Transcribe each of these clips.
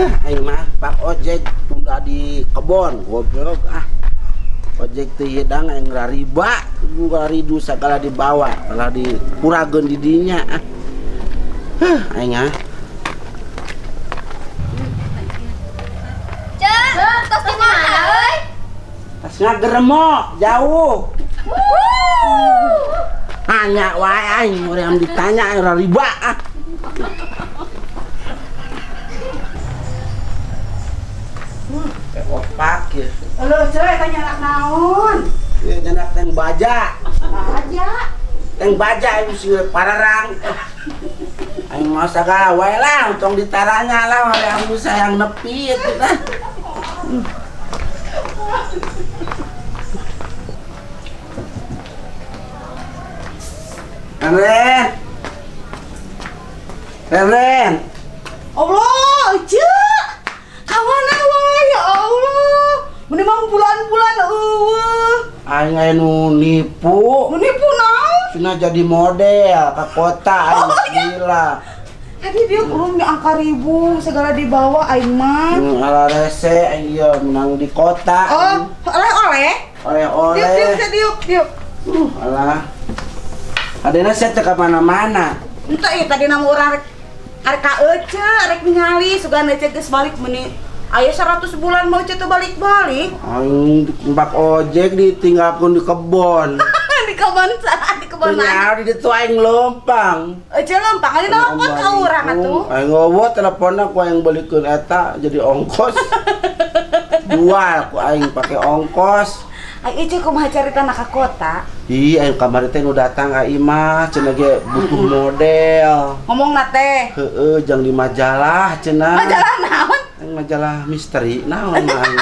Aing mah pak ojek tunda di kebon goblok ah. Ojek teu hidang aing rariba, raridu sagala dibawa, kalah dipurageun di dinya ah. Huh, aing ah. Cek, tas di mana euy? Tasnya geremo, jauh. Nanya wae aing urang ditanya aing rariba ah. Opak ya. Halo, cek, tanya anak naon? Ya, nyanak teng baja. Baja? Teng baja ieu sing pararang. Aing mah sagala wae lah, tong ditaranya lah hoream sayang nepi eta tah. Ren. Ren. Allah, cek. Kawana wae ya Allah. Meni mang bulan-bulan eueuh. Aing aya nu nipu. Nu nipu naon? Cenah jadi model ka kota aing Oh, iya. gila. Tadi dia kurung di angka ribu segala dibawa aing mah. Ala rese aing ieu menang di kota. Oh, oleh-oleh. Oleh-oleh. Diuk, diuk, diuk, diuk. Alah. Adena saya teh ka mana-mana. Entah ieu tadi nama urang rek arek ka ece, rek ningali sugan ece geus balik meuni aya 100 bulan mau ece teu balik-balik. Aing numpak ojek ditinggalkeun di kebon. Di kebon sana, di kebon mana? Nya di ditu aing leumpang. Ece leumpang, ari nelpon ka urang atuh. Aing ngowo teleponnya ku aing belikeun eta jadi ongkos. Jual ku aing pake ongkos. Ai ece kumaha caritana ka kota? Ih, aing kamari teh nu datang ka imah cenah ge butuh model. Ngomongna teh. Heeh, jang di majalah cenah. Majalah naon? Aing majalah misteri naon mah aing.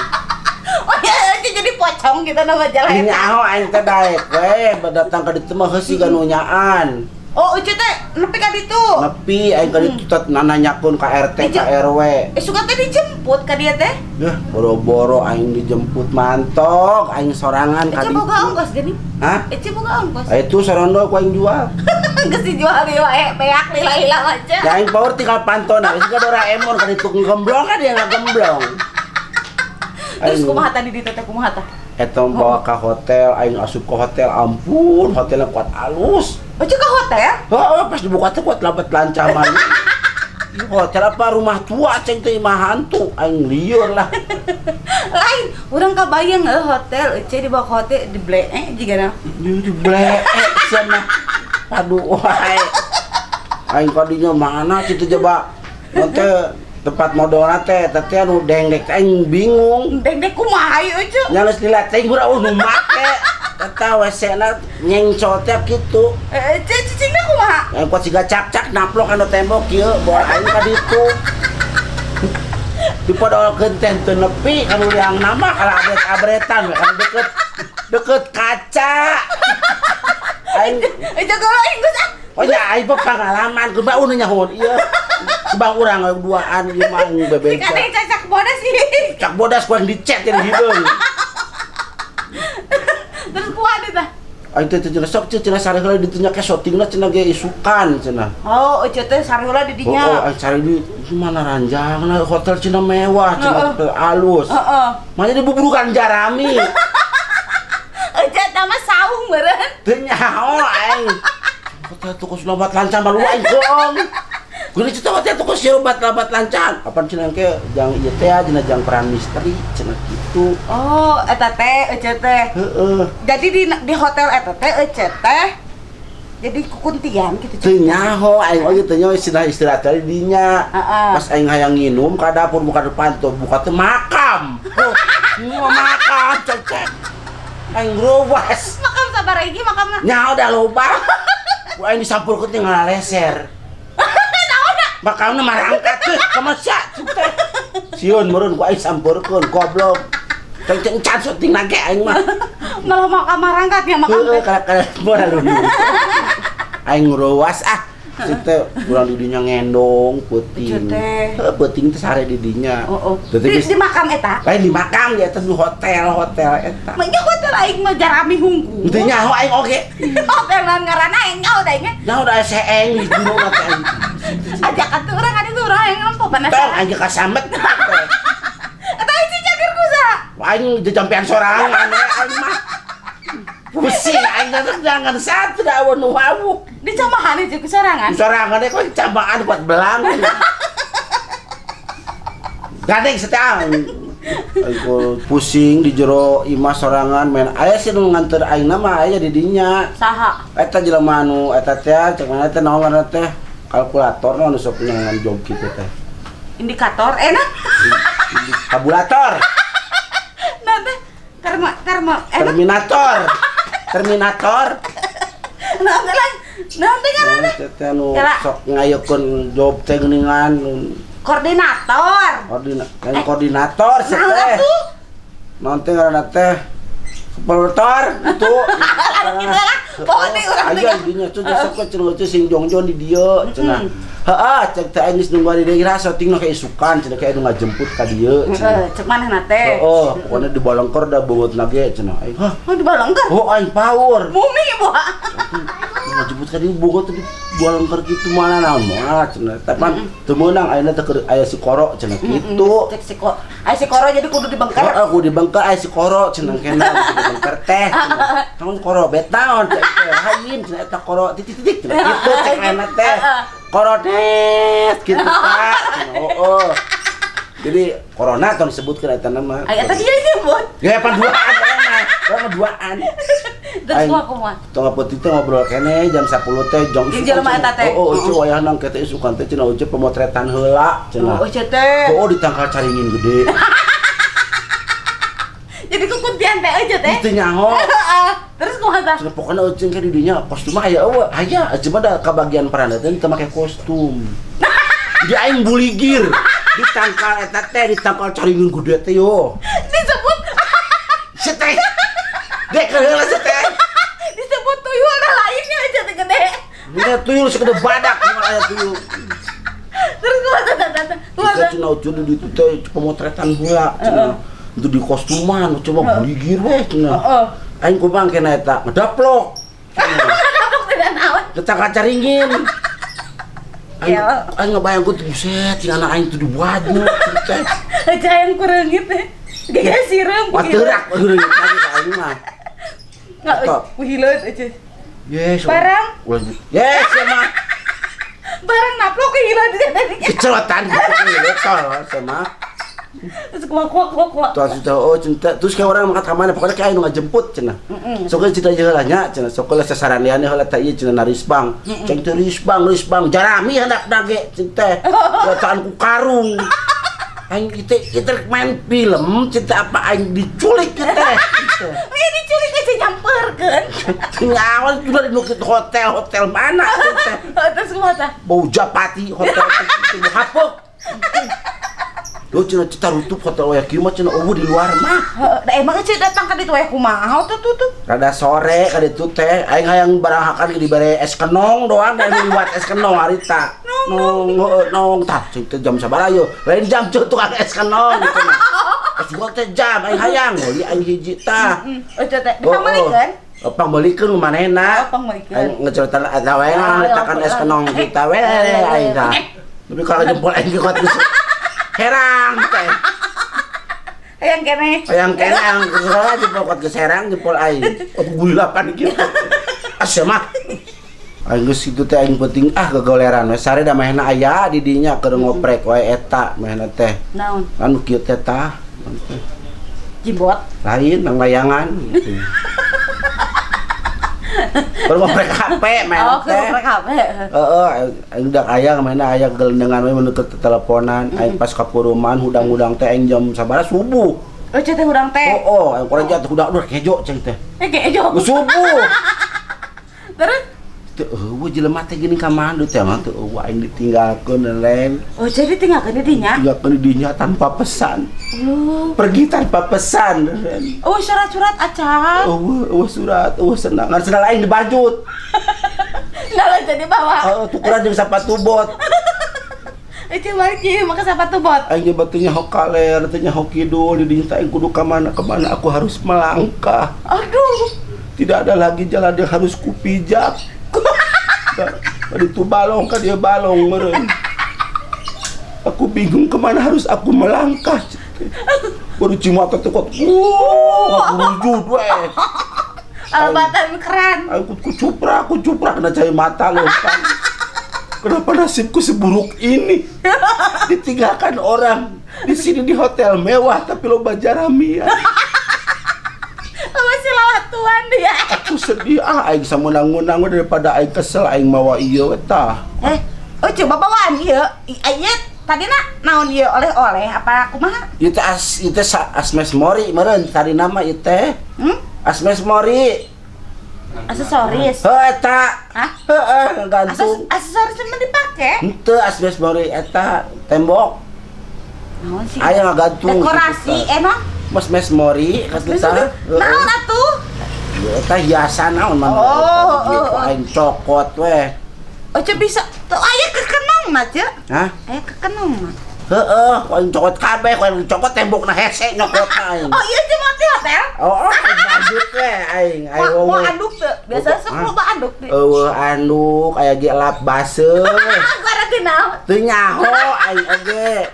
Oh ya, ece jadi pocong gitu na majalah Ini eta. aho aing teh daek we, datang ka ditu mah heusi ganonyaan. Oh, ece teh nepi ka ditu. Nepi aing ka ditu teh nananyakeun ka RT ka RW. Suka teh dijemput ka dia teh? Yah, boro-boro aing dijemput mantok, aing sorangan ka Ece ditu. boga ongkos geuning. Hah? Ece boga ongkos. Itu sorondo ku aing jual. Geus dijual deui wae, beak lila-lila aja. Ya aing power tinggal pantona, geus Doraemon ka ditu gemblong ka dia ngagemblong. Terus kumaha tadi ditu teh kumaha tah? Eta bawa ka hotel, aing asup ke hotel, ampun, hotelnya kuat alus. Ece ke hotel? Heeh, pas dibuka teh kuat labat lancaman. Hotel apa rumah tua ceng teh imah hantu, aing lieur lah. Lain, urang kabayang hotel, ece dibawa ke hotel dibleek jigana. Dibleek cenah. Aduh wae. Aing kadinya mana kitu coba. Nanti tempat modalna teh teh anu dengdek teh aing bingung. Dengdek kumaha ieu ece? Nya geus dilihat teh urang nu make. Eta WC-na nyengcot teh kitu. Ece cicingna kumaha? Aing kuat siga cak-cak naplok anu tembok kieu bawa aing ka ditu. Dipodolkeun teh teu nepi kanu liang nama kalah abret-abretan we kana deket deket kaca. Aing Ece geuleuh aing geus ah. Oh ya aing mah pengalaman kumaha nu nyahoan ieu. Kubang urang duaan ieu mah aing bebeja. Dikate cacak bodas sih. Cak bodas ku aing dicet jadi hideung. Terus kumaha deui tah? Aing teh cenah sok cenah sare heula ditu nya ke syutingna cenah ge isukan cenah. Oh, ece teh sare heula di dinya. Oh, aing sare di mana ranjangna hotel cenah mewah cenah hotel alus. Heeh. Mah jadi buburukan jarami. Ece tah mah saung meureun. Teu nyaho aing. Hotel tuh lambat lancar malu aing goong. Geuning cerita hotel tuh lambat lancar. Kapan cenah ke jang ieu teh cenah jang peran misteri cenah kitu. Oh, eta teh ece teh. Heeh. Jadi di hotel eta teh ece teh jadi kukuntian gitu. Teu nyaho aing oge teu nyaho cenah istirahat di dinya. Heeh. Pas aing hayang nginum ka dapur buka depan tuh buka teh makam. Oh, makam cecek. Aing ruwas. Makam sabaraha hiji makamna? Nyaho da loba. Ku aing disampurkeun teh ngaleser. Makamna marangkat teh kumaha teh. Sieun meureun ku aing sampurkeun goblok. Ceng can syuting na ge aing mah. Malah makam marangkat ya makam Heeh, teh. kada moal lunung. Aing ruwas ah. Cek teh urang di dinya ngendong peuting. Heeh, peuting teh sare di dinya. Oh, oh. Di makam eta? Lain di makam di eta di hotel eta. Mah nya hotel aing mah jarami hungkul. Teu nyaho aing oge. Hotel naon ngaranna aing nyaho da aing. Nyaho da seeng di jero teh aing. Ajak atuh urang ada tuh Urang hayang nempo Tong penasaran. aing kasamet. Eta Ece cageur ku saha? Aing jejampean sorangan we aing mah. Pusing aing jangan satu da aweun nu wawuh. Dicamahan Ece ku sorangan. Sorangan kok cambaan buat belang. Gandeng seteang. Aing pusing di jero imah sorangan main aya sih nu nganter aing mah aya di dinya. Saha? Eta jelema anu eta teh cek mana teh naon ngaranna teh kalkulator nu sok nyangan job kitu teh. Indikator enak. Tabulator, Nanti terma terma enak. terminator. Terminator. Nanti lah. Nanti ngaranna. Teh teh anu Kela. sok ngayekeun job teh geuningan Koordinator. Lain koordinator sih Nah, teh. atuh. Naon teh ngaranna teh? Operator itu. Anu kitu lah. Pokoknya urang teh. Aya dinya tuh sok cenah teh sing jongjon di dieu cenah. Heeh, cek teh aing geus nungguan di dieu ira syuting nu isukan cenah kayak nu ngajemput ka dieu cenah. Heeh, cek manehna teh. Heeh, pokoknya di Balengker da beungeutna ge cenah. Aing, hah? Oh, di Balengker. Oh, aing power. Bumi buah. Ngajemput ka dieu beungeut di Balengker kitu mana naon moal cenah. Tapi teu meunang ayeuna teh keur aya si Koro cenah kitu. Cek si ko. Aya si Koro jadi kudu dibengker. Heeh, kudu dibengker aya si Koro cenah kena kudu dibengker teh. Cenah. Naon Koro bet naon cek teh lain cenah eta Koro titik-titik cenah kitu cek ayeuna teh. Koro det kitu Pak. Cenah heeh. Jadi corona tong disebutkeun eta nama. Aya eta dia disebut. Ya pan duaan mah. Urang mah duaan. Terus kumaha kumaha? Tong peuting teh ngobrol keneh jam 10 teh jam Jeung jelema eta teh. Oh, oh, eueuh wayahna engke teh isukan teh cenah eueuh pemotretan heula cenah. Oh, eueuh teh. Oh, di tangkal caringin gede. Jadi kukuntian teh eueuh teh. Teu nyaho. Terus kumaha tah? Cenah pokona eueuh ke di dinya kostum mah aya eueuh. Aya aja mah da kabagian peran teh teu make kostum. Jadi aing buligir di tangkal eta teh di tangkal caringin gede teh yo. Disebut Si teh. Dek heula si teh. Disebut tuyul dah lainnya aja teh gede. Ini tuyul segede badak kumaha aya tuyul. Terus kumaha tah tah? Kumaha Jika cenah ucuh di ditu teh pemotretan heula cenah. Itu di kostuman coba buligir weh cenah. Heeh. Aing kumaha kena eta ngedaplok. Ngedaplok tidak naon. Ke tangkal caringin. Aing Ya. aing ngebayangkeun tuh buset cing anak aing tuh di baju teh. Aja hayang kureungit teh. Gaya sireum. Wah teurak kureungit lagi ka aing mah. Nggak, hileut aja. Yes. Barang. Ulah. Yes, ya mah. Barang naplok hileut tadi. Kecerotan gitu hileut tol sama. Terus kuah kuah kuah kuah. Tuh sudah oh cinta terus kayak orang makan kamana pokoknya kayak anu ngajemput cenah. Sok cinta jeung heula nya cenah sok lah sasaran liane heula teh ieu cenah narisbang. Ceng teh risbang risbang jarami hendak dage cinta. Letaan ku karung. Aing kita kita main film cinta apa aing diculik kita. Iya diculik aja nyamperkeun. Nyawa juga di hotel hotel mana cinta. Terus kumaha tah? Bau japati hotel itu hapuk. Duh cenah cita rutup hotel waya kieu mah cenah eueuh di luar mah. Heeh, da emang ece datang ka ditu waya kumaha tuh tuh tuh. Rada sore ka ditu teh aing hayang barang hakan dibere es kenong doang da liwat es kenong harita. Nong heueuh nong tah cing teh jam sabaraha yeuh. Lain jam ceu tukang es kenong cenah. Es gua teh jam aing hayang meuli aing hiji tah. Ece teh dipangmeulikeun? Oh, pangmeulikeun manehna. Oh, pangmeulikeun. Aing ngeceritaan eta we ngaletakan es kenong kita we aing tah. Tapi kalau jempol aing kuat geus herang teh. Hayang keneh. Hayang keneh hayang geus jempol kuat geus herang jempol aing. Atuh gulapan kieu. Asa mah. Aing geus kitu teh aing penting ah gegoleran we sare da manehna aya di dinya keur ngoprek wae eta manehna teh. Naon? Anu kieu teh tah. Jimbot. Lain nang layangan gitu. Keur ngoprek HP main Oh, keur teh. ngoprek HP. Heeh, aing udah aya mainna aya gelendengan we mun keur teleponan, aing pas ka perumahan hudang-hudang teh aing jam sabaraha subuh. Oh, teh hudang teh. Oh, aing kurang jatuh hudang duh kejo ceng teh. Eh, kejo. Geus subuh. Terus Teu eueuh jelema teh geuning ka mana teh mah teu eueuh aing ditinggalkeun dan lain. Oh, jadi tinggalkeun di dinya? Tinggalkeun di dinya tanpa pesan. Lu. Pergi tanpa pesan. Oh, surat-surat acan. Eueuh, eueuh surat, eueuh senang. Ngan sendal aing dibajut. Nah, jadi bawa. Heeh, tukuran jeung sepatu bot. Ece balik ieu make sepatu bot. Aing ge batu nyaho kaler, teu nyaho kidul, di dinya teh aing kudu ka mana ka mana aku harus melangkah. Aduh. Tidak ada lagi jalan yang harus kupijak. Ka ditu balong ka dieu balong meureun. Aku bingung kemana harus aku melangkah. Baru cuma mata tuh kok. Wah, aku rujut weh. Alabatan keren. Aku kucuprak kena cahaya mata loh. Kenapa nasibku seburuk ini? Ditinggalkan orang di sini di hotel mewah tapi loba jaramian. Masih lalatuan dia. Aku sedih ah aing samunangun-nangun daripada aing kesel aing mawa ieu tah. Oh coba bawaan ieu. Ieu tadi na naon ieu oleh-oleh apa kumaha? Ieu teh asmes mori meureun tadi nama ieu teh. Asmes mori. Aksesoris. Heuh eta. Hah? Heeh, gantung. Aksesoris mah dipake? Henteu asmes mori eta tembok. Naon sih? Aya ngagantung. Dekorasi enak. Mas mori kata. Naon atuh? Eta hiasan naon mah. Oh, aing cokot weh. Oh, ceu bisa. Tuh aya kekenong mah, Ceu. Hah? Aya kekenong mah. Heeh, aing cokot kabeh, aing cokot tembokna hese nyokotna aing. Oh, iya ceu mah di hotel? Oh, aing weh aing. Aing mau anduk teu? Biasa sok loba anduk teh. Eueuh anduk aya ge lap baseuh. Gara naon? Teu nyaho aing oge.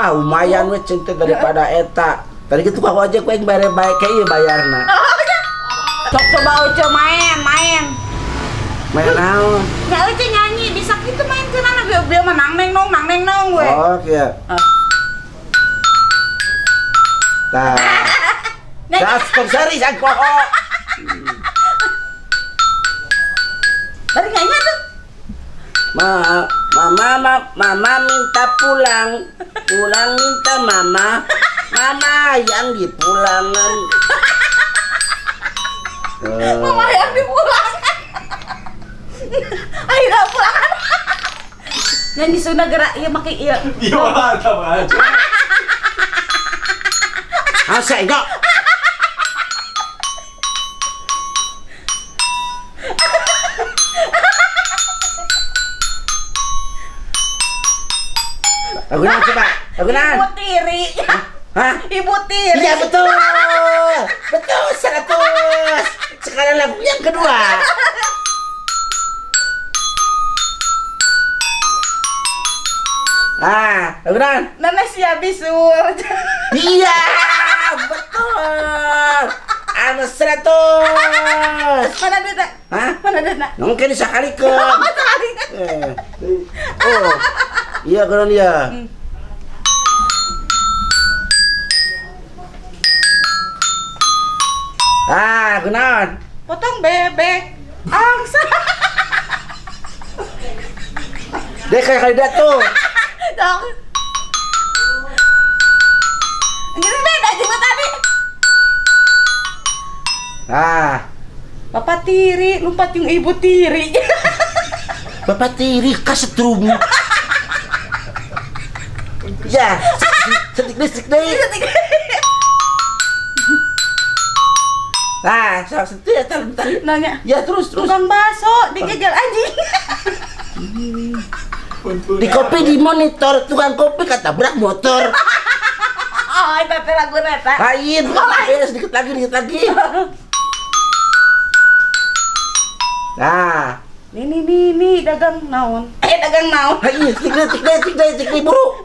Ah, lumayan we ceung teh daripada eta. Tadi kitu tukang ojek we bare bae ke ieu bayarna. Sok coba Oce main. Main naon? Ya Oce nyanyi bisa kitu main keunana bieu mah nang neng nong nang neng nong we. Oh, kieu. Tah. Das sponsori sang poho. Bari nyanyi tuh. Mama minta pulang. Pulang minta mama. Mama yang dipulangan. Mama yang dipulangan. Ayo pulangan. Nyanyi Sunda gerak ieu make ieu. Iya, sama aja. Asa enggak. Lagu naon coba? Lagu naon? Ibu tiri. Hah? Ibu tiri. Iya betul. Betul 100. Sekarang lagu yang kedua. Ah, lagu naon? Nenek sia bisul. Iya, betul. Anu 100. Mana duitna? Hah? Mana duitna? Mungkin sakalikeun. Oh. Iya, keun dia. Ah, kunaon? Potong bebek. Angsa. Dek kayak kali tuh. Dong. Ini beda juga tadi. Ah. Bapak tiri, lompat yung ibu tiri. Bapak tiri kasetrum. Ya, setik deh. Nah, setik ya, bentar. Nanya. Ya, terus. Tukang bakso digegal anjing. Di kopi di monitor, tukang kopi ketabrak motor. Oh, itu lagu neta. Lain, sedikit lagi, Nah, nih, dagang naon? Dagang naon? Ayo, tik deh, buru.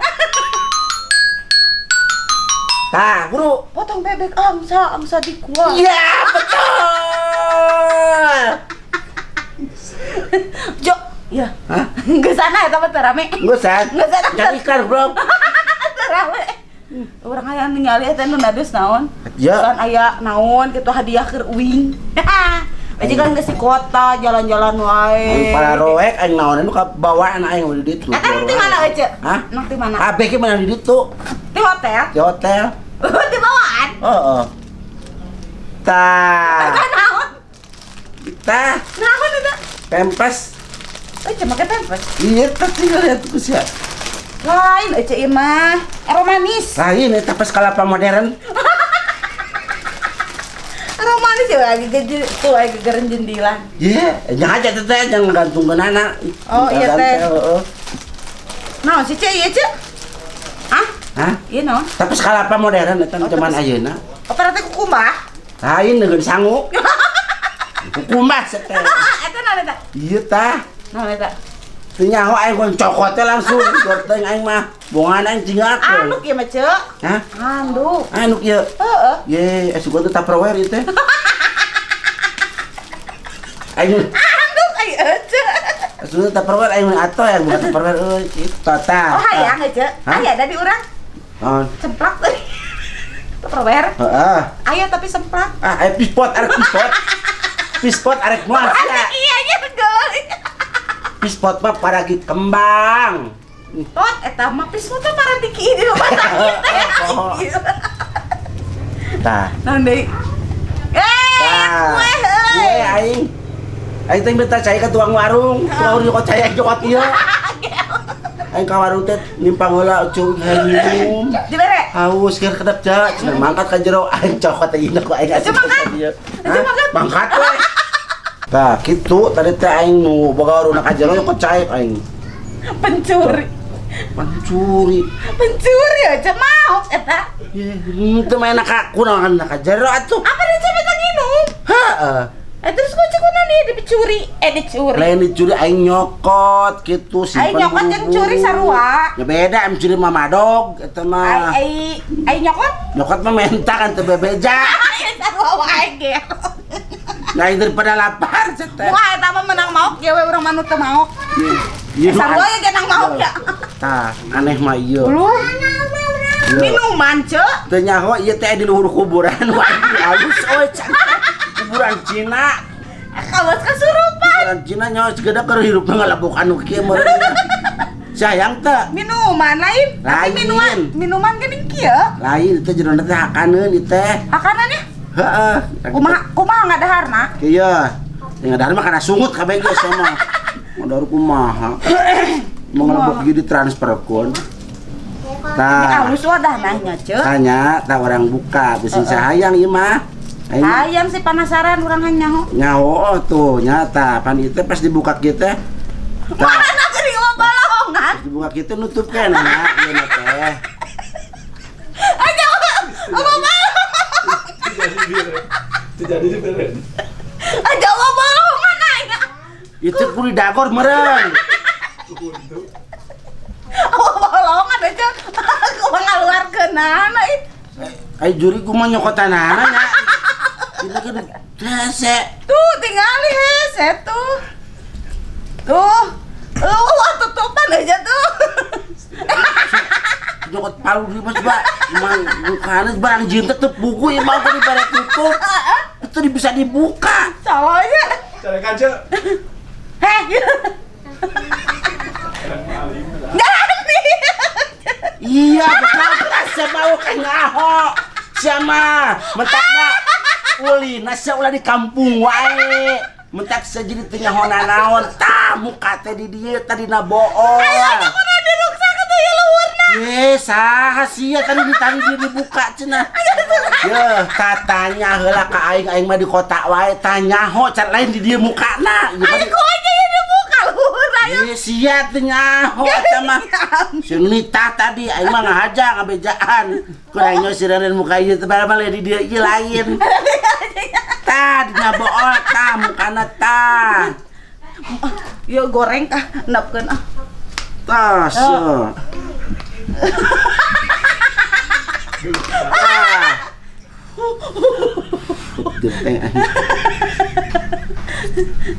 Nah, buru. Potong bebek angsa di kuah. Iya, betul. Jo, ya. Hah? Nggak sana ya, tapi terame. Nggak sana. Cari iklan, bro. Terame. Orang aya ningali eta nu nadus naon? Ya. Kan aya naon kitu hadiah keur uing. Aja kan geus di kota jalan-jalan wae. Aing pararoek aing naon nu kabawaan aing di ditu. Eta nang di mana Ece? Hah? Nang di mana? Kabeh ki mana di ditu. Di hotel? Di hotel. Di bawaan? Heeh. Tah. Eta naon? Tah. Naon eta? Pempes. Ece make pempes? Iya, tah tinggal lihat ku sia. Lain Ece ieu mah aromanis. Lain eta pes kalapa modern. Aromanis ya lagi gaji tuh lagi gegeran jendilan. Iya, jangan aja teteh jangan gantungkeun anak. Oh iya teh. Naon sih Cek ieu Cek? Hah? Hah? Iya naon? Tapi kalapa modern eta zaman ayeuna. Oh, berarti kukumbah? Lain dengan sangu. Kukumbah seteh. Eta naon eta? Iya tah. Naon eta? Teu nyaho aing mun cokot teh langsung gorteng aing mah. Bongan aing tinggalkeun. Anduk ieu mah, Cek. Hah? Anduk. Anduk ieu. Heeh. Ye, sugan teh Tupperware ieu teh. Aing Anduk ai Ece. sugan Tupperware aing mun atoh yang bukan Tupperware euy. Kitu tah. Oh hayang Ece. Hah? Aya da di urang. Naon? Semplak euy. Tupperware. Heeh. Aya tapi semplak. Ah, aya pispot, arek pispot. Pispot arek moal sia. Iya iya geuleuh. Pispot mah paragi kembang. Tot eta mah pispot teh parantiki di rumah sakit teh. Oh. Tah. Naon deui? Eh, Tah. kue euy. Kue aing. Aing teh minta cai ka tukang warung, tukang warung nyokot cai aing nyokot ieu. Aing ka warung teh nimpang heula ucung minum. Dibere. Haus keur kedap ja, cenah mangkat ka jero aing cokot teh ieu ku aing asup Ece mangkat? ka dieu. Ece mangkat? Mangkat we. Tah, kitu tadi teh aing nu boga warung ka jero nyokot cai aing. Pencuri. Pencuri. Pencuri aja mau eta. Ye, teu main ka kunaon ka jero atuh. Apa dia coba nginum? Heeh. Terus kok cek nih dicuri, dicuri. Lain dicuri aing nyokot gitu simpen. Aing nyokot jeung curi sarua. Ya beda em curi mah madog eta mah. Aing nyokot? Nyokot mah menta kan teu bebeja. Aing sarua wae ge. Nah, daripada lapar teh. Wah, eta mah menang maok ge we urang mah nu teu maok. Ieu Sarua ge nang maok ya. Tah, aneh mah ieu. Minuman, Cek. Teu nyaho ieu teh di luhur kuburan wae halus euy. Kuburan Cina. Kawas kesurupan. Kuburan Cina nyaho segede keur hirupna ngalebok anu kieu meureun. Sayang teh. Minuman lain. Tapi minuman geuning kieu. Lain teh jerona teh hakaneun ieu teh. Hakaneun ya? Heeh. Kumaha ngadaharna? Kieu. Ngadahar mah kana sungut kabeh ge sama. Ngadahar kumaha? Mau ngalebok ieu ditransferkeun. Tah. Alus wadahna nya, Ceu. Tanya, tah orang buka bisi sahayang ieu mah. Hayang sih penasaran urang nyaho. Nyaho tuh nyata pan itu pas dibuka kita. Mana geuning balongan? Pas dibuka kita nutup kan ya, ieu teh. Aja apa Jadi dibere. Aja balongan aing. Itu kudu dagor meureun. Apa balongan aja. Kumaha ngaluarkeunana ih. Ai juri kumaha nyokotanana nya. Kita kan hese. Tuh tingali hese tuh. Tuh. Wah tutupan aja tuh. Nyokot palu di mas Pak. Emang mukanya barang jin tetep buku ya mau dibere tutup. Itu bisa dibuka. Calonnya. Cari kaca. Heh. Iya, betul. Siapa mau kan ngaho. Siapa mentakna ulina sia ulah di kampung wae. Mentak sia jadi teu nyaho nanaon. Tah muka teh di dieu tadina bool. Ayo kudu diruksak atuh ieu luhurna. Ye, saha sia tadi ditanggi dibuka cenah. Yeuh, tatanya heula ka aing, aing mah di kota wae tanyaho car lain di dieu mukana. Aing ku aja ieu dibuka luhurna. Ye, sia teu nyaho eta mah. Si nitah tadi aing mah ngahaja ngabejaan. Kurang nyo sirenen muka ieu teh barang di dieu ieu lain. Tah dina bool tah mukana tah. Ieu goreng ah endapkeun ah. Tah sia.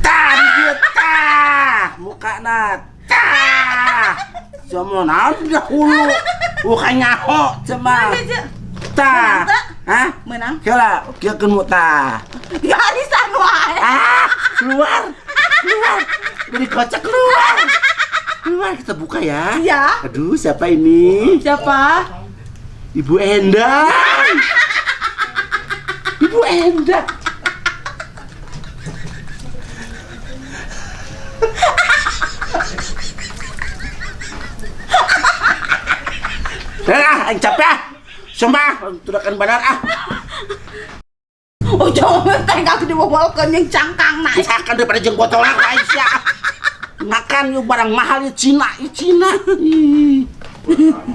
Tah. Tah di dieu tah mukana tah. Sia naon dahulu. Bukan nyaho cema. Tah. Hah? Menang. Heula, kieu keun mu tah. Garisan wae. Ah, keluar. Keluar. Dari kocak keluar. Keluar kita buka ya. Iya. Aduh, siapa ini? Siapa? Ibu Endang. Ibu Endang. Dah, aing capek ah. Sumpah, turakan badan ah. Oh, jangan teh aku dibawakeun jeung cangkang na. Misalkan daripada jeung botolna ka Aisyah. Makan yuk barang mahal yuk Cina, yuk Cina.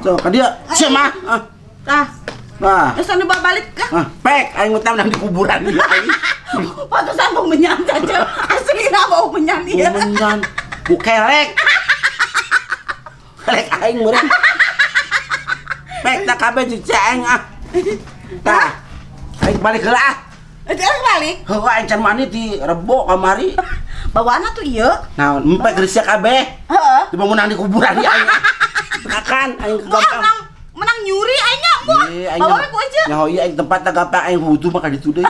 Tuh, ka dieu. Sia mah. Tah. Nah. Geus dibawa balik kah? Ah, pek aing mah di kuburan ieu aing. Pantesan bau menyan caca. Aslina bau menyan ieu. Bau menyan. Bukelek. Rek aing meureun. Pek tak kabeh jeung cek aing ah. Tah. Aing balik heula ah. Ece rek balik. Heuh aing can mandi di Rebo kamari. Bawaanna tuh ieu. Naon, empek geus sia kabeh. Heeh. Di bangunan di kuburan di aing. Kakan aing Moal gampang. menang menang nyuri aing nya moal. Iya, aing Bawa we ku Ece. Nyaho ieu aing tempat gampang aing wudu mah ka ditu deui.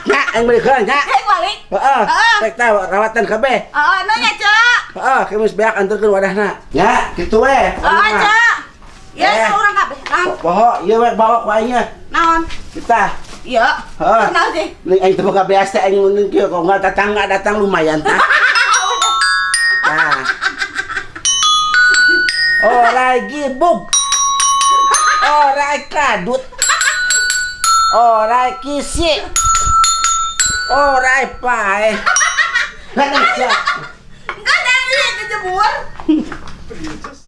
Nya aing balik heula nya. Aing balik. Heeh. Heeh. Pek tah rawatan kabeh. Heeh, nu nya Cek. Heeh, kemis beak anterkeun wadahna. Nya, kitu we. Heeh, Cek. Ya, Eh. saurang kabeh. Naon? Poho, ieu we bawa ku aing nya. Naon? Kita. Iya. Heeh. Kenal sih. Ning aing teu boga beas teh aing mun kieu kok nggak tetangga datang lumayan tah. Nah. Orai gibuk. Orai kadut. Orai kisi. Orai pae. Lah, Enggak, jangan kejebur.